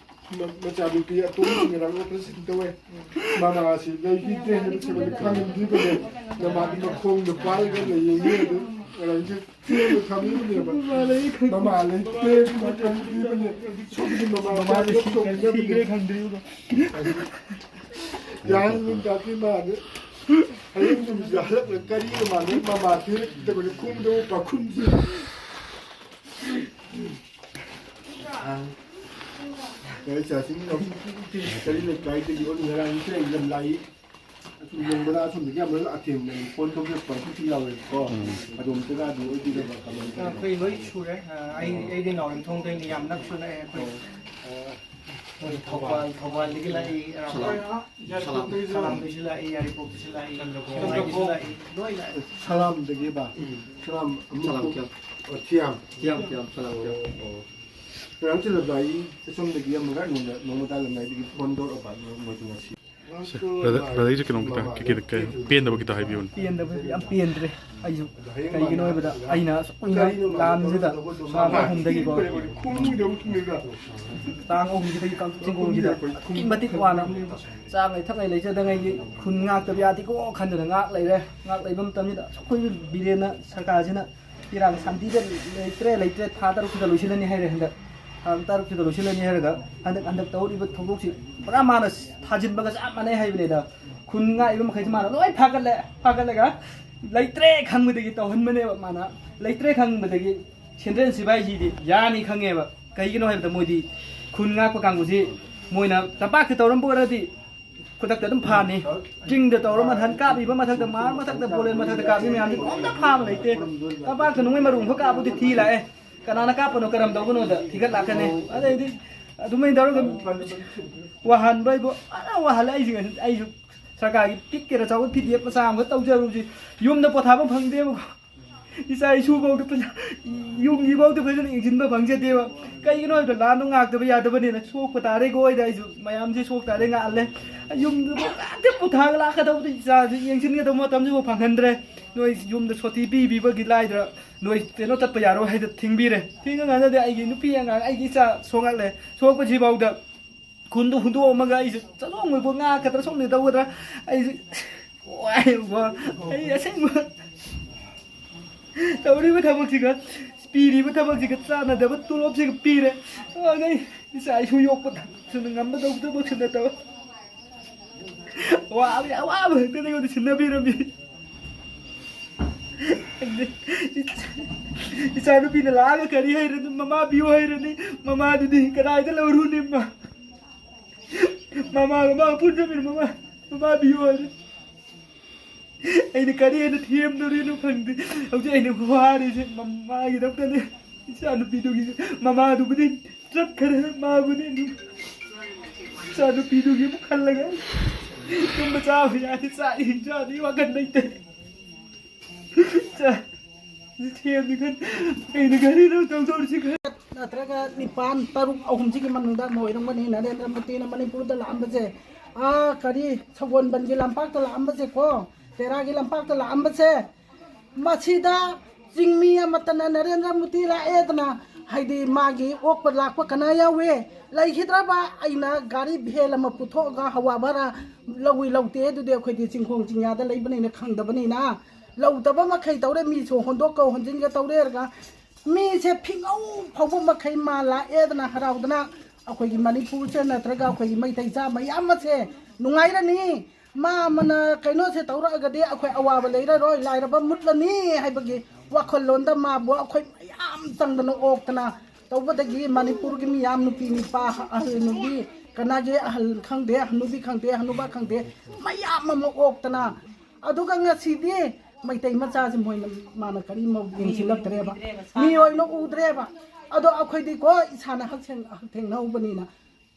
ꯃ-, ꯃꯆꯥꯅꯨꯄꯤ ꯑꯇꯣꯝꯕꯁꯤ ꯉꯔꯥꯡ operation ꯇꯧꯋꯦ꯫ ꯃꯃꯥꯁꯤ ꯂꯩꯈꯤꯗ꯭ꯔꯦ ꯍꯥꯏꯕꯁꯤ ꯃꯣꯏꯅ ꯈꯪꯍꯟꯈꯤꯕꯅꯦ꯫ ꯃꯃꯥꯗꯤ ꯃꯈꯣꯡꯗ ꯄꯥꯜꯂꯒ ꯂꯩꯌꯦ꯫ ꯑꯗꯨ ꯉꯔꯥꯡꯁꯦ ꯊꯦꯝꯃ ꯊꯝꯃꯤꯕꯅꯦꯕ꯫ ꯃꯃꯥ ꯂꯩꯇꯦ, ꯃꯃꯥ ꯂꯩꯇꯦ, ꯃꯃꯥ ꯈꯪꯕꯤꯕꯅꯦ꯫ ꯁꯣꯝꯒꯤ ꯃꯃꯥ ꯃꯃꯥꯗꯤ ꯃꯄꯥꯗ ꯁꯤꯈ꯭ꯔꯦ, ꯁꯣꯝꯒꯤ ꯁꯤꯈ꯭ꯔꯦ ꯈꯪꯗ꯭ꯔꯤꯕꯗꯣ꯫ ꯌꯥꯍꯟ ꯇꯥꯛꯄꯤ ꯃꯥꯅꯤ꯫ ꯍꯌꯦꯡ ꯅꯨꯃꯤꯠꯇ ꯍꯜꯂꯛꯂꯒ ꯀꯔꯤꯅꯣ ꯃꯥꯅ ꯃꯃꯥ ꯊꯤꯔꯛꯇꯕꯅꯤ ꯈꯨꯝꯗꯕ ꯄꯥꯈꯨꯝꯁꯤ꯫ ꯂꯣꯏ ꯆꯥꯁꯤꯟ ꯂꯧ꯫ ꯀꯔꯤ ꯂꯩꯀꯥꯏꯗꯒꯤ ꯑꯣꯏꯅ ꯉꯔꯥꯡ ꯏꯁꯩ ꯂꯝꯂꯥꯏ ꯑꯁꯨꯝ ꯌꯦꯡꯕꯗ ꯑꯁꯣꯝꯗꯒꯤ ꯑꯃꯅ ꯑꯊꯦꯡꯕ ꯐꯣꯟ ꯇꯧꯖꯔꯛꯄ ꯑꯃꯁꯨ ꯌꯥꯎꯋꯦꯕꯀꯣ꯫ ꯎꯝ꯫ ꯑꯗꯣꯝ ꯖꯒꯥꯗꯨ ꯑꯣꯏꯕꯤꯔꯕ ꯀꯃꯥꯏꯅ ꯇꯧꯕ? ꯑꯩꯈꯣꯏ ꯂꯣꯏ ꯁꯨꯔꯦ꯫ ꯑ, ꯑꯩ, ꯑꯩꯗꯤ ꯅꯥꯎꯔꯦꯝꯊꯣꯡꯗꯒꯤꯅꯤ, ꯌꯥꯝ ꯅꯛꯁꯨ ꯅꯛꯑꯦ ꯑꯩꯈꯣꯏ꯫ ꯑꯣ꯫ ꯑ, ꯑꯩꯈꯣꯏ ꯊꯧꯕꯥꯜ, ꯊꯧꯕꯥꯜꯗꯒꯤ ꯂꯥꯛꯏ, ꯁꯂꯥꯝ꯫ ꯁꯂꯥꯝ꯫ ꯁꯂꯥꯝꯗꯒꯤꯁꯨ ꯂꯥꯛꯏ, ꯌꯥꯏꯔꯤꯄꯣꯛꯇꯁꯨ ꯂꯥꯛꯏ, ꯆꯟꯗ꯭ꯔꯄꯨꯔ꯫ ꯁꯦꯛꯃꯥꯏꯗꯒꯤꯁꯨ ꯂꯥꯛꯏ, ꯂꯣꯏ ꯂꯥꯛꯏ꯫ ꯁꯂꯥꯝꯗꯒꯤꯕ? ꯎꯝ꯫ ꯁꯂꯥꯝ ꯑꯃꯨꯛ ꯁꯂꯥꯝ ꯀꯌꯥꯝ? ꯑꯣ, ꯊꯤꯌꯥꯝ꯫ ꯊꯤꯌꯥꯝ, ꯊꯤꯌꯥꯝ, ꯁꯂꯥꯝ ꯀꯌꯥꯝ? ꯑꯣ, ꯑꯣ꯫ ꯉꯔꯥꯡ ꯆꯠꯂꯝꯗꯥꯏ ꯑꯁꯣꯝꯗꯒꯤ ꯑꯃꯒ ꯑꯩꯉꯣꯟꯗ ꯅꯣꯡꯃ ꯇꯥꯜꯂꯝꯗꯥꯏꯗꯒꯤ ꯐꯣꯟ ꯇꯧꯔꯛꯑꯕ, ꯃꯣꯏꯗꯨ ꯉꯁꯤ꯫ ꯁꯦ, ꯕ꯭ꯔꯗꯔ, ꯕ꯭ꯔꯗꯔꯒꯤꯁꯨ ꯀꯩꯅꯣꯝ ꯈꯤꯇꯪ ꯀꯩ-, ꯀꯩ-, ꯄꯦꯟꯗꯕ ꯈꯤꯇꯪ ꯍꯥꯏꯕꯤꯌꯨꯅꯦ꯫ ꯄꯦꯟꯗꯕ ꯌꯥꯝ ꯄꯦꯟꯗ꯭ꯔꯦ꯫ ꯑꯩꯁꯨ ꯀꯩꯒꯤꯅꯣ ꯍꯥꯏꯕꯗ ꯑꯩꯅ ꯑꯁꯨꯛ ꯀꯨꯏꯅ ꯂꯥꯟꯁꯤꯗ ꯆꯥꯡ ꯑꯍꯨꯝꯗꯒꯤꯀꯣ, ꯆꯥꯡ ꯑꯍꯨꯝꯁꯤꯗꯒꯤ ꯀꯥꯡꯆꯤꯡ ꯀꯣꯡꯁꯤꯗ ꯑꯗꯨꯛꯀꯤ ꯃꯇꯤꯛ ꯋꯥꯅ ꯆꯥꯉꯩ ꯊꯛꯉꯩ ꯂꯩꯖꯗꯉꯩꯒꯤ ꯈꯨꯟ ꯉꯥꯛꯇꯕ ꯌꯥꯗꯦꯀꯣ ꯈꯟꯗꯅ ꯉꯥꯛ ꯂꯩꯔꯦ꯫ ꯉꯥꯛ ꯂꯩꯕ ꯃꯇꯝꯁꯤꯗ ꯑꯩꯈꯣꯏꯒꯤ ꯕꯤꯔꯦꯟꯅ ꯁꯔꯀꯥꯔꯁꯤꯅ ꯏꯔꯥꯡ ꯁꯥꯟꯇꯤꯗ ꯂꯩꯇ꯭ꯔꯦ, ꯂꯩꯇ꯭ꯔꯦ, ꯊꯥ ꯇꯔꯨꯛꯁꯤꯗ ꯂꯣꯏꯁꯤꯜꯂꯅꯤ ꯍꯥꯏꯔꯦ꯫ ꯍꯟꯗꯛ ꯊꯥ ꯇꯔꯨꯛꯁꯤꯗ ꯂꯣꯏꯁꯤꯜꯂꯅꯤ ꯍꯥꯏꯔꯒ ꯍꯟꯗꯛ, ꯍꯟꯗꯛ ꯇꯧꯔꯤꯕ ꯊꯧꯗꯣꯛꯁꯤ ꯄꯨꯔꯥ ꯃꯥꯅ ꯊꯥꯖꯤꯟꯕꯒ ꯆꯞ ꯃꯥꯟꯅꯩ ꯍꯥꯏꯕꯅꯤꯗ꯫ ꯈꯨꯟ ꯉꯥꯛꯏꯕ ꯃꯈꯩꯁꯤ ꯃꯥꯅ ꯂꯣꯏ ꯐꯥꯒꯠꯂꯦ꯫ ꯐꯥꯒꯠꯂꯒ ꯂꯩꯇ꯭ꯔꯦ ꯈꯪꯕꯗꯒꯤ ꯇꯧꯍꯟꯕꯅꯦꯕ꯫ ꯃꯥꯅ ꯂꯩꯇ꯭ꯔꯦ ꯈꯪꯕꯗꯒꯤ ꯁꯦꯟꯇ꯭ꯔꯦꯜ ꯁꯤꯐꯥꯏꯁꯤꯗꯤ ꯌꯥꯅꯤ ꯈꯪꯉꯦꯕ꯫ ꯀꯩꯒꯤꯅꯣ ꯍꯥꯏꯕꯗ ꯃꯣꯏꯗꯤ ꯈꯨꯟ ꯉꯥꯛꯄ ꯀꯥꯡꯕꯨꯁꯤ ꯃꯣꯏꯅ ꯇꯝꯄꯥꯛꯇ ꯇꯧꯔꯝꯕ ꯑꯣꯏꯔꯗꯤ ꯈꯨꯗꯛꯇ ꯑꯗꯨꯝ ꯐꯥꯅꯤ꯫ ꯆꯤꯡꯗ ꯇꯧꯔ ꯃꯊꯟ ꯀꯥꯞꯂꯤꯕ ꯃꯊꯛꯇ, ꯃꯥꯔ ꯃꯊꯛꯇ, ꯄꯣꯂꯦꯟ ꯃꯊꯛꯇ ꯀꯥꯞꯂꯤ ꯃꯌꯥꯝꯁꯤ ꯀꯣꯝꯇ ꯐꯥꯕ ꯂꯩꯇꯦ꯫ ꯇꯝꯄꯥꯛꯇ ꯅꯣꯡꯃꯩ ꯃꯔꯨ ꯑꯃꯈꯛ ꯀꯥꯞꯄꯗꯤ ꯊꯤ ꯂꯥꯛꯑꯦ꯫ ꯀꯅꯥꯅ ꯀꯥꯞꯄꯅꯣ, ꯀꯔꯝ ꯇꯧꯕꯅꯣꯗ ꯊꯤꯒꯠ ꯂꯥꯛꯀꯅꯤ꯫ ꯑꯗꯩꯗꯤ ꯑꯗꯨꯃꯥꯏꯅ ꯇꯧꯔꯒ ꯋꯥꯍꯟꯕ ꯑꯩꯕꯨ ꯐꯖꯅ ꯋꯥꯍꯜꯂꯦ꯫ ꯑꯩꯁꯦ, ꯑꯩꯁꯨ ꯁꯔꯀꯥꯔꯒꯤ ꯄꯤꯛꯀꯦꯔꯥ ꯆꯥꯎꯕ ꯄꯤ ꯗꯤ ꯑꯦꯐ ꯃꯆꯥ ꯑꯃꯈꯛ ꯇꯧꯖꯔꯨꯁꯤ꯫ ꯌꯨꯝꯗ ꯄꯣꯊꯥꯐꯝ ꯐꯪꯗꯦꯕꯀꯣ꯫ ꯏꯆꯥ ꯏꯁꯨꯐꯥꯎꯗ ꯐꯖ-, ꯌꯨꯝꯒꯤꯐꯥꯎꯗ ꯐꯖꯅ ꯌꯦꯡꯁꯤꯟꯕ ꯐꯪꯖꯗꯦꯕ꯫ ꯀꯩꯒꯤꯅꯣ ꯍꯥꯏꯕꯗ ꯂꯥꯟꯗꯣ ꯉꯥꯛꯇꯕ ꯌꯥꯗꯕꯅꯤꯅ ꯁꯣꯛꯄ ꯇꯥꯔꯦ꯫ ꯒꯣꯏꯗ ꯑꯩꯁꯨ ꯃꯌꯥꯝꯁꯦ ꯁꯣꯛ ꯇꯥꯔꯦ ꯉꯥꯛꯍꯜꯂꯦ꯫ ꯌꯨꯝꯗꯨ ꯉꯥꯛꯇ ꯄꯣꯊꯥꯒ ꯂꯥꯛꯀꯗꯧꯕꯗ ꯏꯆꯥꯁꯨ ꯌꯦꯡꯁꯤꯟꯒꯗꯧꯕ ꯃꯇꯝꯁꯤꯐꯥꯎ ꯐꯪꯍꯟꯗ꯭ꯔꯦ꯫ ꯅꯣꯏ ꯌꯨꯝꯗ ꯁꯣꯇꯤ ꯄꯤꯕꯤꯕꯒꯤ ꯂꯥꯏꯗ꯭ꯔ ꯅꯣꯏ ꯀꯩꯅꯣ ꯆꯠꯄ ꯌꯥꯔꯣꯏ ꯍꯥꯏꯗ ꯊꯤꯡꯕꯤꯔꯦ꯫ ꯊꯤꯡꯉꯀꯥꯟꯗꯗꯤ ꯑꯩꯒꯤ ꯅꯨꯄꯤ ꯑꯉꯥꯡ, ꯑꯩꯒꯤ ꯏꯆꯥ ꯁꯣꯛꯂꯛꯂꯦ꯫ ꯁꯣꯛꯄꯁꯤꯐꯥꯎꯗ ꯈꯨꯟꯗꯨ ꯍꯨꯟꯗꯣꯛꯑꯝꯃꯒ ꯑꯩꯁꯨ ꯆꯠꯊꯣꯛꯅꯤꯡꯕ ꯉꯥ ꯈꯛꯇ꯭ꯔ ꯁꯣꯛꯅꯤ ꯇꯧꯒꯗ꯭ꯔꯥ? ꯑꯩꯁꯨ ꯋꯥꯏꯕ꯫ ꯑꯩ ꯑꯁꯦꯡꯕ ꯇꯧꯔꯤꯕ ꯊꯕꯛꯁꯤꯒ, ꯄꯤꯔꯤꯕ ꯊꯕꯛꯁꯤꯒ ꯆꯥꯟꯅꯗꯕ ꯇꯣꯂꯣꯞꯁꯤꯒ ꯄꯤꯔꯦ꯫ ꯑꯗꯩ ꯏꯆꯥ ꯏꯁꯨ ꯌꯣꯛꯄꯗ ꯁꯨꯝ ꯉꯝꯕꯗꯧ ꯊꯕꯛꯁꯨ ꯅꯠꯇꯕ꯫ ꯑꯋꯥꯕꯒꯤ ꯑꯋꯥꯕ ꯈꯛꯇꯅ ꯑꯩꯉꯣꯟꯗ ꯁꯤꯟꯅꯕꯤꯔꯝꯃꯤ꯫ ꯏꯆꯥ ꯅꯨꯄꯤꯅ ꯂꯥꯛꯑꯒ ꯀꯔꯤ ꯍꯩꯔꯅꯤ? ꯃꯃꯥ ꯄꯤꯌꯨ ꯍꯩꯔꯅꯤ꯫ ꯃꯃꯥꯗꯨꯗꯤ ꯀꯗꯥꯏꯗ ꯂꯧꯔꯨꯅꯤ? ꯃꯥ, ꯃꯃꯥꯒ ꯃꯥ ꯄꯨꯟꯖꯕꯤꯔ ꯃꯃꯥ, ꯃꯃꯥ ꯄꯤꯌꯨ ꯍꯥꯏꯔꯦ꯫ ꯑꯩꯅ ꯀꯔꯤ ꯍꯥꯏꯅ ꯊꯦꯝꯗꯣꯔꯤꯅꯣ ꯈꯪꯗꯦ꯫ ꯍꯧꯖꯤꯛ ꯑꯩꯅ ꯋꯥꯔꯤꯁꯦ ꯃꯃꯥꯒꯤꯗꯃꯛꯇꯅꯦ꯫ ꯏꯆꯥ ꯅꯨꯄꯤꯗꯨꯒꯤ, ꯃꯃꯥꯗꯨꯕꯨꯗꯤ ꯆꯠꯈ꯭ꯔꯦ, ꯃꯥꯕꯨꯗꯤ ꯑꯗꯨꯝ ꯏꯆꯥ ꯅꯨꯄꯤꯗꯨꯒꯤ ꯑꯃꯨꯛ ꯈꯜꯂꯒ ꯇꯨꯝꯕ ꯆꯥꯕ ꯌꯥꯗꯦ, ꯆꯥꯛ ꯏꯟꯖꯥꯡꯗꯤ ꯋꯥꯈꯜ ꯂꯩꯇꯦ꯫ ꯆꯥ-, ꯁꯦꯝꯅꯤ ꯈꯟ-, ꯀꯩꯅꯣ ꯒꯥꯔꯤꯅꯣ ꯇꯧꯗꯧꯔꯤꯁꯤ ꯈꯟ-, ꯅꯠꯇ꯭ꯔꯒ ꯅꯤꯄꯥꯟ, ꯇꯔꯨꯛ, ꯑꯍꯨꯝꯁꯤꯒꯤ ꯃꯅꯨꯡꯗ ꯑꯃ ꯑꯣꯏꯔꯝꯒꯅꯤ ꯅꯔꯦꯟꯗ꯭ꯔ ꯃꯣꯗꯤꯅ ꯃꯅꯤꯄꯨꯔꯗ ꯂꯥꯛꯑꯝꯕꯁꯦ꯫ ꯑꯥ, ꯀꯔꯤ, ꯁꯒꯣꯜꯕꯟꯒꯤ ꯂꯝꯄꯥꯛꯇ ꯂꯥꯛꯑꯝꯕꯁꯦꯀꯣ, ꯇꯦꯔꯥꯒꯤ ꯂꯝꯄꯥꯛꯇ ꯂꯥꯛꯑꯝꯕꯁꯦ꯫ ꯃꯁꯤꯗ ꯆꯤꯡꯃꯤ ꯑꯃꯠꯇꯅ ꯅꯔꯦꯟꯗ꯭ꯔ ꯃꯣꯗꯤ ꯂꯥꯛꯑꯦꯗꯅ, ꯍꯥꯏꯗꯤ ꯃꯥꯒꯤ ꯑꯣꯛꯄ ꯂꯥꯛꯄ ꯀꯅꯥ ꯌꯥꯎꯏ? ꯂꯩꯈꯤꯗ꯭ꯔꯕ? ꯑꯩꯅ ꯒꯥꯔꯤ ꯚꯦꯟ ꯑꯃ ꯄꯨꯊꯣꯛꯑꯒ ꯍꯋꯥ ꯚꯔꯥ ꯂꯧꯏ ꯂꯧꯗꯦ, ꯑꯗꯨꯗꯤ ꯑꯩꯈꯣꯏꯗꯤ ꯆꯤꯡꯈꯣꯡ ꯆꯤꯡꯌꯥꯗ ꯂꯩꯕꯅꯤꯅ ꯈꯪꯗꯕꯅꯤꯅ꯫ ꯂꯧꯗꯕ ꯃꯈꯩ ꯇꯧꯔꯦ, ꯃꯤꯁꯨ ꯍꯣꯟꯗꯣꯛꯀ ꯍꯣꯟꯖꯤꯟꯒ ꯇꯧꯔꯦꯔꯒ, ꯃꯤꯁꯦ ꯐꯤꯉꯧ ꯐꯥꯎꯕ ꯃꯈꯩ ꯃꯥ ꯂꯥꯛꯑꯦꯗꯅ ꯍꯔꯥꯎꯗꯅ꯫ ꯑꯩꯈꯣꯏꯒꯤ ꯃꯅꯤꯄꯨꯔꯁꯦ ꯅꯠꯇ꯭ꯔꯒ ꯑꯩꯈꯣꯏꯒꯤ ꯃꯩꯇꯩ ꯆꯥ ꯃꯌꯥꯝ ꯑꯁꯦ ꯅꯨꯡꯉꯥꯏꯔꯅꯤ꯫ ꯃꯥ ꯑꯃꯅ ꯀꯩꯅꯣꯁꯦ ꯇꯧꯔꯛꯑꯒꯗꯤ ꯑꯩꯈꯣꯏ ꯑꯋꯥꯕ ꯂꯩꯔꯔꯣꯏ, ꯂꯥꯏꯔꯕ ꯃꯨꯠꯂꯅꯤ ꯍꯥꯏꯕꯒꯤ ꯋꯥꯈꯜꯂꯣꯟꯗ ꯃꯥꯕꯨ ꯑꯩꯈꯣꯏ ꯃꯌꯥꯝ ꯆꯪꯗꯅ ꯑꯣꯛꯇꯅ ꯇꯧꯕꯗꯒꯤ ꯃꯅꯤꯄꯨꯔꯒꯤ ꯃꯤꯌꯥꯝ, ꯅꯨꯄꯤ ꯅꯨꯄꯥ, ꯑꯍꯜ ꯅꯨꯄꯤ, ꯀꯅꯥꯒꯤ ꯑꯍꯜ ꯈꯪꯗꯦ, ꯍꯅꯨꯕꯤ ꯈꯪꯗꯦ, ꯍꯅꯨꯕ ꯈꯪꯗꯦ, ꯃꯌꯥꯝ ꯑꯃ ꯑꯣꯛꯇꯅ, ꯑꯗꯨꯒ ꯉꯁꯤꯗꯤ ꯃꯩꯇꯩ ꯃꯆꯥꯁꯤ ꯃꯣꯏꯅ, ꯃꯥꯅ ꯀꯔꯤꯃꯨꯛ ꯌꯦꯡꯁꯤꯜꯂꯛꯇ꯭ꯔꯦꯕ꯫ ꯃꯤ ꯑꯣꯏꯅ ꯎꯗ꯭ꯔꯦꯕ꯫ ꯑꯗꯣ ꯑꯩꯈꯣꯏꯗꯤꯀꯣ, ꯏꯁꯥꯅ ꯍꯛꯊꯦꯡ-, ꯍꯛꯊꯦꯡꯅꯍꯧꯕꯅꯤꯅ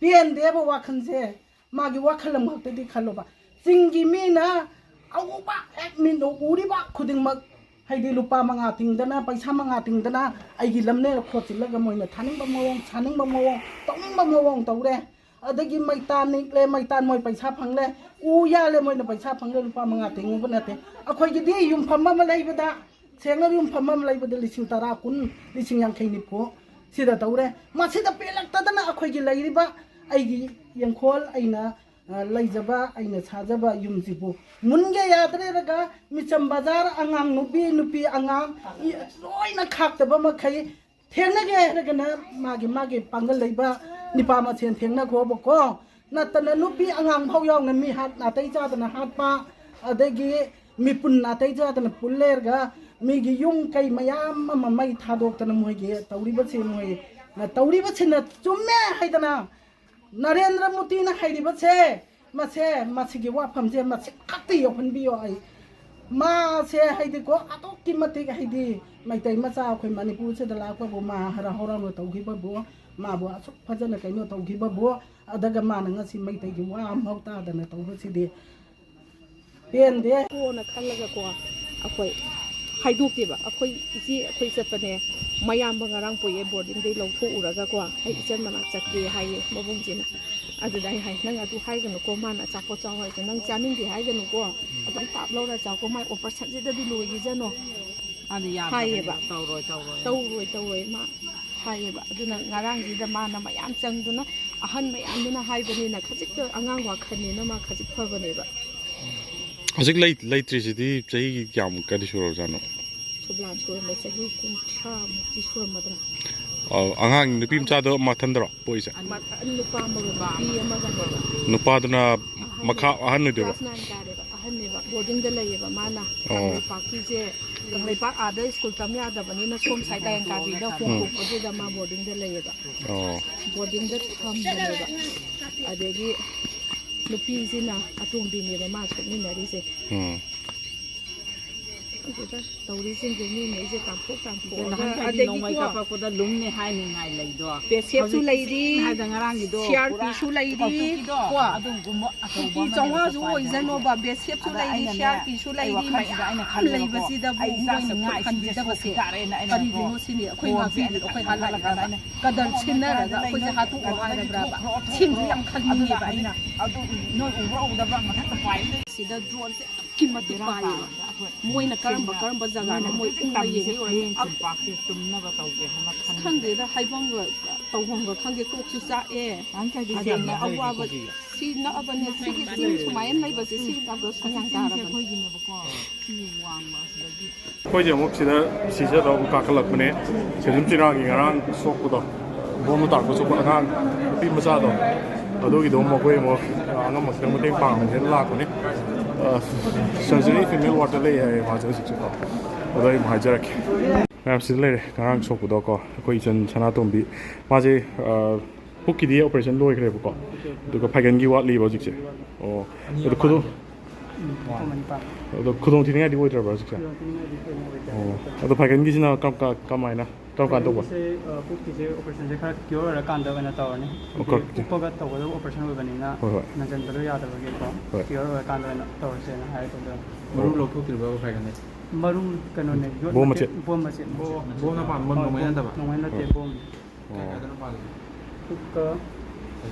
ꯄꯦꯟꯗꯦꯕ ꯋꯥꯈꯜꯁꯦ꯫ ꯃꯥꯒꯤ ꯋꯥꯈꯜ ꯑꯃꯈꯛꯇꯗꯤ ꯈꯜꯂꯣꯕ, ꯆꯤꯡꯒꯤ ꯃꯤꯅ ꯑꯎꯕ ꯍꯦꯛ ꯃꯤꯠꯅ ꯎꯔꯤꯕ ꯈꯨꯗꯤꯡꯃꯛ, ꯍꯥꯏꯗꯤ ꯂꯨꯄꯥ ꯃꯉꯥ ꯇꯤꯡꯗꯅ, ꯄꯩꯁꯥ ꯃꯉꯥ ꯇꯤꯡꯗꯅ ꯑꯩꯒꯤ ꯂꯝꯅꯦꯅ ꯈꯣꯠꯆꯤꯜꯂꯒ ꯃꯣꯏꯅ ꯊꯥꯅꯤꯡꯕ ꯃꯑꯣꯡ, ꯁꯥꯅꯤꯡꯕ ꯃꯑꯣꯡ, ꯇꯧꯅꯤꯡꯕ ꯃꯑꯣꯡ ꯇꯧꯔꯦ꯫ ꯑꯗꯒꯤ ꯃꯩꯇꯥꯟ ꯅꯤꯛꯂꯦ, ꯃꯩꯇꯥꯟ ꯃꯣꯏ ꯄꯩꯁꯥ ꯐꯪꯂꯦ, ꯎ ꯌꯥꯜꯂꯦ, ꯃꯣꯏꯅ ꯄꯩꯁꯥ ꯐꯪꯂꯦ, ꯂꯨꯄꯥ ꯃꯉꯥ ꯇꯤꯡꯉꯨꯕ ꯅꯠꯇꯦ꯫ ꯑꯩꯈꯣꯏꯒꯤꯗꯤ ꯌꯨꯝꯐꯝ ꯑꯃ ꯂꯩꯕꯗ, ꯁꯦꯡꯅ ꯌꯨꯝꯐꯝ ꯑꯃ ꯂꯩꯕꯗ ꯂꯤꯁꯤꯡ ꯇꯔꯥ, ꯀꯨꯟ, ꯂꯤꯁꯤꯡ ꯌꯥꯡꯈꯩ, ꯅꯤꯐꯨ ꯁꯤꯗ ꯇꯧꯔꯦ꯫ ꯃꯁꯤꯗ ꯄꯦꯜꯂꯛꯇꯗꯅ ꯑꯩꯈꯣꯏꯒꯤ ꯂꯩꯔꯤꯕ ꯑꯩꯒꯤ ꯌꯦꯡꯈꯣꯜ, ꯑꯩꯅ, ꯑ, ꯂꯩꯖꯕ, ꯑꯩꯅ ꯁꯥꯖꯕ ꯌꯨꯝꯁꯤꯕꯨ ꯃꯨꯟꯒꯦ ꯌꯥꯗ꯭ꯔꯦꯔꯒ ꯃꯤꯆꯝ ꯕꯖꯥꯔ, ꯑꯉꯥꯡ ꯅꯨꯄꯤ, ꯅꯨꯄꯤ ꯑꯉꯥꯡ, ꯏ-, ꯂꯣꯏꯅ ꯈꯥꯛꯇꯕ ꯃꯈꯩ ꯊꯦꯡꯅꯒꯦ ꯍꯥꯏꯔꯒꯅ ꯃꯥꯒꯤ, ꯃꯥꯒꯤ ꯄꯥꯡꯒꯜ ꯂꯩꯕ ꯅꯤꯄꯥ ꯃꯁꯦꯟ ꯊꯦꯡꯅꯈꯣꯕꯀꯣ꯫ ꯅꯠꯇꯅ ꯅꯨꯄꯤ ꯑꯉꯥꯡ ꯐꯥꯎ ꯌꯥꯎꯅ ꯃꯤ ꯍꯥꯠ, ꯅꯥꯇꯩ ꯆꯥꯗꯅ ꯍꯥꯠꯄ, ꯑꯗꯒꯤ ꯃꯤꯄꯨꯟ ꯅꯥꯇꯩ ꯆꯥꯗꯅ ꯄꯨꯜ ꯂꯩꯔꯒ ꯃꯤꯒꯤ ꯌꯨꯝ ꯀꯩ ꯃꯌꯥꯝ ꯑꯃ ꯃꯩ ꯊꯥꯗꯣꯛꯇꯅ ꯃꯣꯏꯒꯤ ꯇꯧꯔꯤꯕꯁꯤ, ꯃꯣꯏ ꯇꯧꯔꯤꯕꯁꯤꯅ ꯆꯨꯝꯃꯦ ꯍꯥꯏꯗꯅ ꯅꯔꯦꯟꯗ꯭ꯔ ꯃꯣꯗꯤꯅ ꯍꯥꯏꯔꯤꯕꯁꯦ, ꯃꯁꯦ, ꯃꯁꯤꯒꯤ ꯋꯥꯐꯝꯁꯦ ꯃꯁꯤ ꯈꯛꯇ ꯌꯧꯍꯟꯕꯤꯌꯣ꯫ ꯑꯩ ꯃꯥꯁꯦ ꯍꯥꯏꯗꯤꯀꯣ, ꯑꯗꯨꯛꯀꯤ ꯃꯇꯤꯛ ꯍꯥꯏꯗꯤ ꯃꯩꯇꯩ ꯃꯆꯥ ꯑꯩꯈꯣꯏ ꯃꯅꯤꯄꯨꯔꯁꯤꯗ ꯂꯥꯛꯄꯕꯨ, ꯃꯥ ꯍꯔꯥꯎ ꯍꯔꯥꯎꯅ ꯇꯧꯈꯤꯕꯕꯨ, ꯃꯥꯕꯨ ꯑꯁꯨꯛ ꯐꯖꯅ ꯀꯩꯅꯣ ꯇꯧꯈꯤꯕꯕꯨ, ꯑꯗꯨꯒ ꯃꯥꯅ ꯉꯁꯤ ꯃꯩꯇꯩꯒꯤ ꯋꯥ ꯑꯃꯐꯥꯎ ꯇꯥꯗꯅ ꯇꯧꯕꯁꯤꯗꯤ ꯄꯦꯟꯗꯦ꯫ ꯀꯣꯟꯅ ꯈꯜꯂꯒꯀꯣ, ꯑꯩꯈꯣꯏ ꯍꯥꯏꯗꯣꯛꯇꯦꯕ꯫ ꯑꯩꯈꯣꯏ ꯏꯆꯦ ꯑꯩꯈꯣꯏ ꯆꯠꯄꯅꯦ, ꯃꯌꯥꯝꯕ ꯉꯔꯥꯡ ꯄꯣꯛꯑꯦ ꯕꯣꯔꯗꯤꯡꯗꯩ ꯂꯧꯊꯣꯛꯎꯔꯒꯀꯣ, ꯑꯩ ꯏꯆꯟ ꯃꯅꯥꯛ ꯆꯠꯀꯦ ꯍꯥꯏꯌꯦ ꯃꯕꯨꯡꯁꯤꯅ꯫ ꯑꯗꯨꯗ ꯑꯩ ꯍꯥꯏ, "ꯅꯪ ꯑꯗꯨ ꯍꯥꯏꯒꯅꯨꯀꯣ, ꯃꯥꯅ ꯑꯆꯥꯄꯣꯠ ꯆꯥꯎ ꯍꯥꯏꯁꯦ ꯅꯪ ꯆꯥꯅꯤꯡꯗꯦ ꯍꯥꯏꯒꯅꯨꯀꯣ, ꯑꯗꯨꯝ ꯇꯥꯞ ꯂꯧꯔ ꯆꯥꯎꯀꯣ, ꯃꯥꯏ ꯑꯣꯄꯔꯦꯁꯟꯁꯤꯗꯗꯤ ꯂꯣꯏꯈꯤꯁꯅꯣ" ꯑꯗꯨ ꯌꯥꯗꯕꯅꯦꯕ, ꯍꯥꯏꯌꯦꯕ꯫ "ꯇꯧꯔꯣꯏ, ꯇꯧꯔꯣꯏ"꯫ "ꯇꯧꯔꯣꯏ, ꯇꯧꯔꯣꯏ" ꯃꯥ ꯍꯥꯏꯌꯦꯕ꯫ ꯑꯗꯨꯅ ꯉꯔꯥꯡꯁꯤꯗ ꯃꯥꯅ ꯃꯌꯥꯝ ꯆꯪꯗꯨꯅ, ꯑꯍꯟ ꯃꯌꯥꯝꯗꯨꯅ ꯍꯥꯏꯕꯅꯤꯅ ꯈꯖꯤꯛꯇ ꯑꯉꯥꯡ ꯋꯥꯈꯜꯅꯤꯅ ꯃꯥ ꯈꯖꯤꯛ ꯐꯕꯅꯦꯕ꯫ ꯍꯧꯖꯤꯛ ꯂꯩ-, ꯂꯩꯇ꯭ꯔꯤꯁꯤꯗꯤ ꯆꯍꯤ ꯀꯌꯥꯃꯨꯛꯀꯗꯤ ꯁꯨꯔꯕꯖꯥꯠꯅꯣ? ꯁꯨꯕ꯭ꯂꯥꯟ ꯁꯨꯔꯝꯕ ꯆꯍꯤ ꯀꯨꯟꯊ꯭ꯔꯥꯃꯨꯛꯇꯤ ꯁꯨꯔꯝꯃꯗ꯭ꯔꯥ? ꯑꯧ, ꯑꯉꯥꯡ ꯅꯨꯄꯤ ꯃꯆꯥꯗꯣ ꯃꯊꯟꯗꯔꯣ ꯄꯣꯛꯏꯁꯦ? ꯃ-, ꯅꯨꯄꯥ ꯑꯃꯒ ꯅꯨꯄꯤ ꯑꯃꯒꯅꯦꯕ꯫ ꯅꯨꯄꯥꯗꯨꯅ ꯑꯍꯟꯅꯦ꯫ ꯃꯈꯥ ꯑꯍꯟ ꯑꯣꯏꯗꯣꯏꯔꯣ? ꯀ꯭ꯂꯥꯁ ꯅꯥꯏꯟ ꯀꯥꯔꯦꯕ, ꯑꯍꯟꯅꯦꯕ꯫ ꯕꯣꯔꯗꯤꯡꯗ ꯂꯩꯌꯦꯕ ꯃꯥꯅ꯫ ꯑꯣ꯫ ꯀꯥꯡꯄꯣꯛꯄꯤꯁꯦ ꯀꯪꯂꯩꯄꯥꯛ ꯑꯥꯗ ꯁ꯭ꯀꯨꯜ ꯇꯝ ꯌꯥꯗꯕꯅꯤꯅ ꯁꯣꯝ ꯁꯥꯏꯠ ꯂꯥꯏꯌꯥꯡꯀꯥꯕꯤꯗ ꯍꯣꯡꯗꯣꯛꯄꯗꯨꯗ ꯃꯥ ꯕꯣꯔꯗꯤꯡꯗ ꯂꯩꯌꯦꯕ꯫ ꯑꯣ꯫ ꯕꯣꯔꯗꯤꯡꯗ ꯊꯝꯕꯅꯦꯕ꯫ ꯑꯗꯒꯤ ꯅꯨꯄꯤꯁꯤꯅ ꯑꯇꯣꯝꯕꯤꯅꯦꯕ ꯃꯥ ꯁꯣꯛꯃꯤꯟꯅꯔꯤꯁꯦ꯫ ꯎꯝ꯫ ꯈꯪꯗꯦꯗ ꯇꯧꯔꯤꯁꯤꯡꯁꯦ ꯃꯤ ꯃꯩꯁꯦ ꯇꯥꯟꯊꯣꯛ ꯇꯥꯟꯊꯣꯛꯑꯒ ꯅꯍꯥꯟ ꯀꯩꯗꯤ ꯅꯣꯡꯃꯩ ꯑꯗꯒꯤꯀꯣ ꯀꯥꯞꯄꯛꯄꯗ ꯂꯨꯝꯅꯦ ꯍꯥꯏꯅꯤꯡꯉꯥꯏ ꯂꯩꯗꯣ꯫ ꯕꯦꯁꯦꯞꯁꯨ ꯍꯧꯖꯤꯛ ꯂꯩꯔꯤ, ꯏꯁꯤꯡ ꯍꯥꯏꯗ ꯉꯔꯥꯡꯒꯤꯗꯣ ꯁꯤ ꯑꯥꯔ ꯄꯨꯔꯥ ꯄꯤꯁꯨ ꯂꯩꯔꯤ꯫ ꯍꯧꯖꯤꯛꯀꯤꯗꯣ ꯀꯣ ꯑꯗꯨꯒꯨꯝꯕ ꯑꯆꯧꯕ ꯐꯤꯐꯇꯤ ꯑꯃ ꯆꯥꯝꯃꯉꯥꯁꯨ ꯂꯩꯔꯛꯄ ꯍꯥꯏꯅ ꯑꯣꯏꯖꯅꯣꯕ, ꯕꯦꯁꯦꯞꯁꯨ ꯑꯗ ꯂꯩꯔꯤ, ꯑꯩꯅꯅꯦ, ꯁꯤ ꯑꯥꯔ ꯄꯤꯁꯨ ꯑꯩ ꯂꯩꯔꯤ, ꯋꯥꯈꯜꯁꯤꯗ ꯃꯌꯥꯝ ꯑꯩꯅ ꯈꯜꯂꯦꯕꯀꯣ, ꯂꯩꯕꯁꯤꯗꯕꯨ ꯑꯩ ꯃꯣꯏꯅ ꯏꯆꯥꯁꯤꯡ ꯉꯥ ꯈꯨꯠ ꯏꯁꯤꯡꯁꯦ ꯈꯟꯕꯤꯗꯕꯁꯦ ꯁꯣꯛꯈꯤ ꯇꯥꯔꯦꯅ ꯑꯩꯅꯀꯣ ꯀꯔꯤꯒꯤꯅꯣ ꯁꯤꯅꯤ꯫ ꯑꯩꯈꯣꯏ ꯐꯣꯟꯁꯦ ꯉꯥꯛꯄꯤꯔꯤꯕ, ꯑꯩꯅ ꯑꯩꯈꯣꯏ ꯈꯜꯂꯀꯥꯟꯗ ꯍꯥꯠꯂꯤꯕ꯭ꯔꯕ? ꯑꯩꯅ ꯁꯤꯡꯁꯨ ꯌꯥꯝ ꯈꯟꯅꯤꯡꯉꯦꯕ ꯑꯗꯨꯗ ꯑꯩꯅ꯫ ꯑꯩ ꯑꯗꯨ ꯅꯣꯏ ꯎꯕ꯭ꯔꯥ ꯎꯗꯕ꯭ꯔꯥ ꯃꯊꯛꯇ ꯄꯥꯏ ꯂꯩ꯫ ꯁꯤꯗ ꯗ꯭ꯔꯣꯟꯁꯦ ꯑꯗꯨꯛꯀꯤ ꯃꯇꯤꯛ ꯕꯦꯔꯥ ꯄꯥꯏꯌꯦꯕ꯫ ꯀꯥꯕꯅꯦ ꯑꯩꯈꯣꯏ꯫ ꯃꯣꯏꯅ ꯀꯔꯝꯕ, ꯁꯤꯅ ꯀꯔꯝꯕ ꯖꯒꯥꯅꯣ ꯃꯣꯏꯅ ꯃꯣꯏ ꯍꯧꯖꯤꯛ ꯎꯪꯉ ꯇꯝꯃꯤꯁꯦ ꯌꯦꯡꯉꯤ ꯑꯣꯏꯔꯝꯅꯤ꯫ ꯍꯌꯦꯡ ꯇꯝꯄꯥꯛꯁꯦ ꯇꯨꯝꯅꯕ ꯇꯧꯒꯦ ꯍꯥꯏꯅ ꯑꯁ, ꯈꯟꯕ꯫ ꯈꯪꯗꯦꯗ, ꯍꯥꯏꯐꯝꯒ ꯇꯧꯐꯝꯒ ꯈꯪꯗꯦ, ꯀꯣꯛꯁꯨ ꯆꯥꯛꯑꯦ꯫ ꯅꯍꯥꯟ ꯀꯌꯥꯒꯤ ꯑꯗꯒꯤ ꯆꯦꯡꯅ ꯑꯋꯥꯕ ꯂꯩꯔꯤꯀꯣ? ꯁꯤ ꯅꯛꯑꯕꯅꯦ, ꯁꯤꯒꯤ ꯆꯤꯡ ꯁꯨꯃꯥꯏꯅ ꯂꯩꯕꯁꯦ ꯁꯤ ꯅꯛꯑꯕ ꯑꯁꯤ ꯁꯨꯃꯥꯏꯅ ꯆꯤꯡꯁꯦ ꯇꯥꯔꯕꯅꯦ꯫ ꯑꯩꯈꯣꯏꯒꯤꯅꯦꯕꯀꯣ꯫ ꯁꯤ ꯋꯥꯡꯕ ꯑꯁꯤꯗꯒꯤ꯫ ꯑꯩꯈꯣꯏꯁꯦ ꯑꯃꯨꯛ ꯁꯤꯗ ꯁꯤꯁꯤꯗ ꯑꯃꯨꯛ ꯀꯥꯈꯠꯂꯛꯄꯅꯦ꯫ ꯁꯦꯟꯖꯝ ꯆꯤꯅꯥꯒꯤ ꯉꯔꯥꯡ ꯁꯣꯛꯄꯗꯣ, ꯕꯣꯝꯅ ꯇꯥꯔꯛꯄ ꯁꯣꯛꯄ ꯑꯉꯥꯡ ꯅꯨꯄꯤ ꯃꯆꯥꯗꯣ, ꯑꯗꯨꯒꯤꯗꯣ ꯑꯃꯨꯛ ꯑꯩꯈꯣꯏ ꯑꯃꯨꯛ ꯑꯉꯝꯕ ꯈꯤꯇꯪ ꯃꯇꯦꯡ ꯄꯥꯡꯉꯒꯦꯅ ꯂꯥꯛꯄꯅꯦ꯫ ꯑ, ꯁꯔꯖꯔꯤ ꯐꯤꯃꯦꯜ ꯋꯥꯔꯗꯇ ꯂꯩ ꯍꯥꯏꯌꯦ ꯃꯥꯁꯦ ꯍꯧꯖꯤꯛꯁꯦꯀꯣ꯫ ꯑꯗꯣ ꯑꯩ ꯑꯃꯨꯛ ꯍꯥꯏꯖꯔꯛꯀꯦ꯫ ꯃꯌꯥꯝ ꯁꯤꯗ ꯂꯩꯔꯦ꯫ ꯉꯔꯥꯡ ꯁꯣꯛꯄꯗꯣꯀꯣ, ꯑꯩꯈꯣꯏ ꯏꯆꯟ ꯁꯅꯥꯇꯣꯝꯕꯤ, ꯃꯥꯁꯦ, ꯑ, ꯄꯨꯛꯀꯤꯗꯤ ꯑꯣꯄꯔꯦꯁꯟ ꯂꯣꯏꯈ꯭ꯔꯦꯕꯀꯣ, ꯑꯗꯨꯒ ꯐꯥꯏꯒꯟꯒꯤ ꯋꯥꯠꯂꯤꯕ ꯍꯧꯖꯤꯛꯁꯦ꯫ ꯑꯣ, ꯑꯗꯣ ꯈꯨꯗꯣꯡ, ꯎꯝ, ꯄꯨꯡ ꯑꯅꯤ ꯄꯥꯟ꯫ ꯑꯗꯣ ꯈꯨꯗꯣꯡ ꯊꯤꯅꯤꯡꯉꯥꯏꯗꯤ ꯑꯣꯏꯗ꯭ꯔꯕ꯭ꯔꯥ ꯍꯧꯖꯤꯛꯁꯦ? ꯈꯨꯗꯣꯡ ꯊꯤꯅꯤꯡꯉꯥꯏꯗꯤ ꯊꯣꯏꯅ ꯑꯣꯏꯗ꯭ꯔꯦ꯫ ꯑꯣ, ꯑꯗꯣ ꯐꯥꯏꯒꯟꯒꯤꯁꯤꯅ ꯀꯔꯝ ꯀ-, ꯀꯃꯥꯏꯅ, ꯀꯔꯝ ꯀꯥꯟꯗ ꯇꯧꯕ? ꯐꯥꯏꯒꯟꯒꯤꯁꯦ, ꯑ, ꯄꯨꯛꯀꯤꯁꯦ ꯑꯣꯄꯔꯦꯁꯟꯁꯦ ꯈꯔ ꯀ꯭ꯌꯣꯔ ꯑꯣꯏꯔꯀꯥꯟꯗ ꯑꯣꯏꯅ ꯇꯧꯔꯅꯤ꯫ ꯑꯣ, ꯍꯥꯏꯗꯤ ꯈꯔ ꯀ꯭ꯌꯣꯔ꯫ ꯀꯨꯞꯄꯒ ꯇꯧꯒꯗꯕ ꯑꯣꯄꯔꯦꯁꯟ ꯑꯣꯏꯕꯅꯤꯅ ꯍꯣꯏ, ꯍꯣꯏ꯫ ꯅꯟꯖꯟꯕꯗꯣ ꯌꯥꯗꯕꯒꯤꯀꯣ, ꯍꯣꯏ꯫ ꯀ꯭ꯌꯣꯔ ꯑꯣꯏꯔꯀꯥꯟꯗ ꯑꯣꯏꯅ ꯇꯧꯔꯁꯦꯅ ꯍꯥꯏꯔꯦ ꯗꯣꯛꯇꯔ꯫ ꯃꯔꯨꯝ ꯂꯧꯊꯣꯛꯇ꯭ꯔꯤꯕ ꯐꯥꯏꯒꯟꯗꯩ? ꯃꯔꯨꯝ ꯀꯩꯅꯣꯅꯦ, ꯌꯣꯠ ꯕꯣꯝ ꯃꯆꯦꯠ꯫ ꯃꯆꯦꯠ, ꯕꯣꯝ ꯃꯆꯦꯠ꯫ ꯑꯣ, ꯕꯣꯝꯅ ꯄꯥꯟꯕ ꯍꯣꯏ, ꯅꯣꯡꯃꯩ ꯕꯣꯝ, ꯅꯠꯇꯕ? ꯅꯣꯡꯃꯩ ꯅꯠꯇꯦ, ꯍꯣꯏ꯫ ꯕꯣꯝꯅꯦ꯫ ꯑꯣ꯫ ꯀꯩ ꯀꯥꯏꯗꯅꯣ ꯄꯥꯜꯂꯤꯁꯦ? ꯄꯨꯛꯀ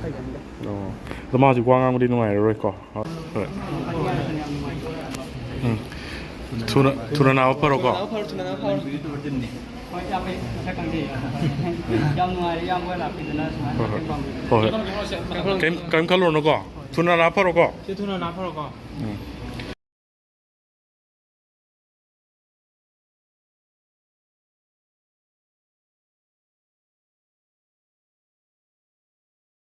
ꯐꯥꯏꯒꯟꯒ꯫ ꯑꯣ꯫ ꯑꯗꯣ ꯃꯥ ꯍꯧꯖꯤꯛ ꯋꯥ ꯉꯥꯡꯕꯗꯤ ꯅꯨꯡꯉꯥꯏꯔꯔꯣꯏꯀꯣ꯫ ꯍꯣꯏ꯫ ꯎꯝ꯫ ꯊꯨꯅ, ꯊꯨꯅ ꯅꯥꯕ ꯐꯔꯣꯀꯣ꯫ ꯊꯨꯅ ꯅꯥꯕ ꯐꯔꯣ, ꯊꯨꯅ ꯅꯥꯕ ꯐꯔꯣ꯫ ꯍꯣꯏ, ꯏꯌꯥꯝꯕ, ꯃꯁꯛ ꯈꯪꯗꯦ꯫ ꯌꯥꯝ ꯅꯨꯡꯉꯥꯏꯔꯦ, ꯏꯌꯥꯝꯕ ꯍꯣꯏ ꯂꯥꯛꯄꯤꯗꯅ ꯁꯨꯃꯥꯏꯅ ꯍꯣꯏ, ꯍꯣꯏ꯫ ꯃꯇꯦꯡ ꯄꯥꯡꯕꯤꯕ꯫ ꯍꯣꯏ, ꯍꯣꯏ꯫ ꯀꯩꯝ, ꯀꯩꯝ ꯈꯜꯂꯨꯔꯅꯨꯀꯣ꯫ ꯊꯨꯅ ꯅꯥꯕ ꯐꯔꯣꯀꯣ꯫ ꯁꯤ ꯊꯨꯅ ꯅꯥꯕ ꯐꯔꯣꯀꯣ꯫ ꯎꯝ꯫